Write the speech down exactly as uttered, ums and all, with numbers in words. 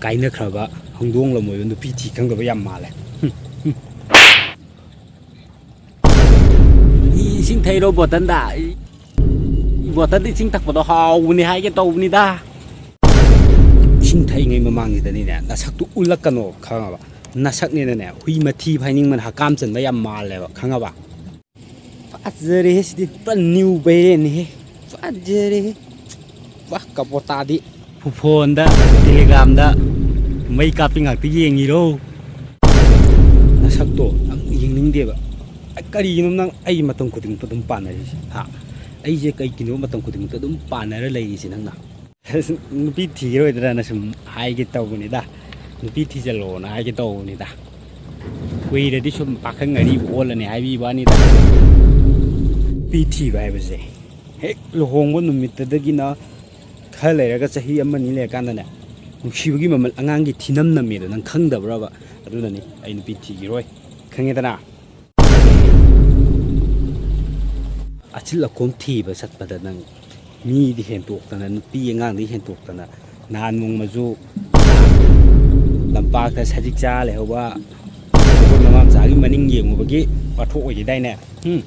ꯀꯥꯏꯅꯈ꯭ꯔꯕ ꯍꯧꯗꯣꯡ ꯂꯝꯃꯣꯏꯕ ꯅꯨꯄꯤ ꯊꯤ ꯈꯪꯗꯕ ꯌꯥꯝ ꯃꯥꯜꯂꯦ꯫ ꯏꯁꯤꯡ ꯊꯩꯔꯣ ꯕꯣꯇꯟꯗ꯫ ꯕꯣꯇꯟꯗ ꯏꯁꯤꯡ ꯊꯛꯄꯗꯣ ꯍꯥꯎꯕꯅꯤ ꯍꯥꯏꯒꯦ ꯇꯧꯕꯅꯤꯗ꯫ ꯏꯁꯤꯡ ꯊꯛꯏꯉꯩ ꯃꯃꯥꯡꯁꯤꯗꯅꯤꯅꯦ, ꯅꯁꯛꯇꯨ ꯎꯠꯂꯛꯀꯅꯣ, ꯈꯪꯉꯕ? ꯅꯁꯛꯅꯦꯅꯅꯦ, ꯍꯨꯏ ꯃꯊꯤ ꯐꯥꯏꯅꯤꯡꯕꯅ ꯍꯀꯥꯝ ꯆꯟꯕ ꯌꯥꯝ ꯃꯥꯜꯂꯦꯕ, ꯈꯪꯉꯕ? ꯐꯖꯔꯦꯍꯦ ꯁꯤꯗꯤ, ꯄꯨꯔꯥ ꯅ꯭ꯌꯨ ꯕꯩꯔꯦꯟꯅꯤꯍꯦ꯫ ꯐꯖꯔꯦꯍꯦ꯫ ꯋꯥ, ꯀꯕꯣꯇꯥꯗꯤ꯫ ꯐꯣꯟꯗ, ꯇꯦꯂꯤꯒ꯭ꯔꯥꯝꯗ ꯃꯩ ꯀꯥꯞꯄꯤ ꯉꯥꯛꯇ ꯌꯦꯡꯉꯤꯔꯣ? ꯅꯁꯛꯇꯣ ꯌꯥꯝ ꯌꯦꯡꯅꯤꯡꯗꯦꯕ꯫ ꯀꯔꯤꯒꯤꯅꯣ ꯅꯪ ꯑꯩ ꯃꯇꯝ ꯈꯨꯗꯤꯡꯃꯛꯇ ꯑꯗꯨꯝ ꯄꯥꯟꯅꯔꯤꯁꯦ, ꯍꯥ? ꯑꯩꯁꯦ ꯀꯩꯒꯤꯅꯣ ꯃꯇꯝ ꯈꯨꯗꯤꯡꯃꯛꯇ ꯑꯗꯨꯝ ꯄꯥꯟꯅꯔ ꯂꯩꯔꯤꯁꯦ ꯅꯪꯅ? ꯅꯨꯄꯤ ꯊꯤꯔꯣꯏꯗ꯭ꯔꯅ ꯁꯨꯝ ꯍꯥꯏꯒꯦ ꯇꯧꯕꯅꯤꯗ꯫ ꯅꯨꯄꯤ ꯊꯤꯖꯜꯂꯣꯅ ꯍꯥꯏꯒꯦ ꯇꯧꯕꯅꯤꯗ꯫ ꯀꯨꯏꯔꯗꯤ ꯁꯨꯝ ꯄꯥꯈꯪ ꯑꯔꯤꯕ ꯑꯣꯜꯂꯅꯤ ꯍꯥꯏꯕꯤꯕ ꯋꯥꯅꯤꯗ꯫ ꯅꯨꯄꯤ ꯊꯤꯕ ꯍꯥꯏꯕꯁꯦ ꯍꯦꯛ ꯂꯨꯍꯣꯡꯕ ꯅꯨꯃꯤꯠꯇꯨꯗꯒꯤꯅ ꯈꯔ ꯂꯩꯔꯒ, ꯆꯍꯤ ꯑꯃꯅꯤ ꯂꯩꯔꯀꯥꯟꯗꯅꯦ, ꯅꯨꯡꯁꯤꯕꯒꯤ ꯃꯃꯜ ꯑꯉꯥꯡꯒꯤ ꯊꯤꯅꯝ ꯅꯝꯃꯦꯗꯣ ꯅꯪ ꯈꯪꯗꯕ꯭ꯔꯕ? ꯑꯗꯨꯅꯅꯤ ꯑꯩ ꯅꯨꯄꯤ ꯊꯤꯈꯤꯔꯣꯏ, ꯈꯪꯉꯦꯗꯅ? ꯑꯆꯤꯜ ꯑꯀꯣꯝ ꯊꯤꯕ ꯆꯠꯄꯗ ꯅꯪ ꯃꯤꯗꯤ ꯍꯦꯟꯇꯣꯛꯇꯅ, ꯅꯨꯄꯤ ꯑꯉꯥꯡꯗꯤ ꯍꯦꯟꯇꯣꯛꯇꯅ, ꯅꯍꯥꯟ ꯅꯣꯡꯃꯁꯨ ꯂꯝꯄꯥꯛꯇ ꯁꯖꯤꯛ ꯆꯥ ꯂꯩꯍꯧꯕ ꯁꯒꯣꯜ ꯃꯃꯥ ꯃꯆꯥꯒꯤ ꯃꯅꯤꯡ ꯌꯦꯡꯉꯨꯕꯒꯤ ꯋꯥꯊꯣꯛ ꯑꯣꯏꯈꯤꯗꯥꯏꯅꯦ? ꯎꯝ꯫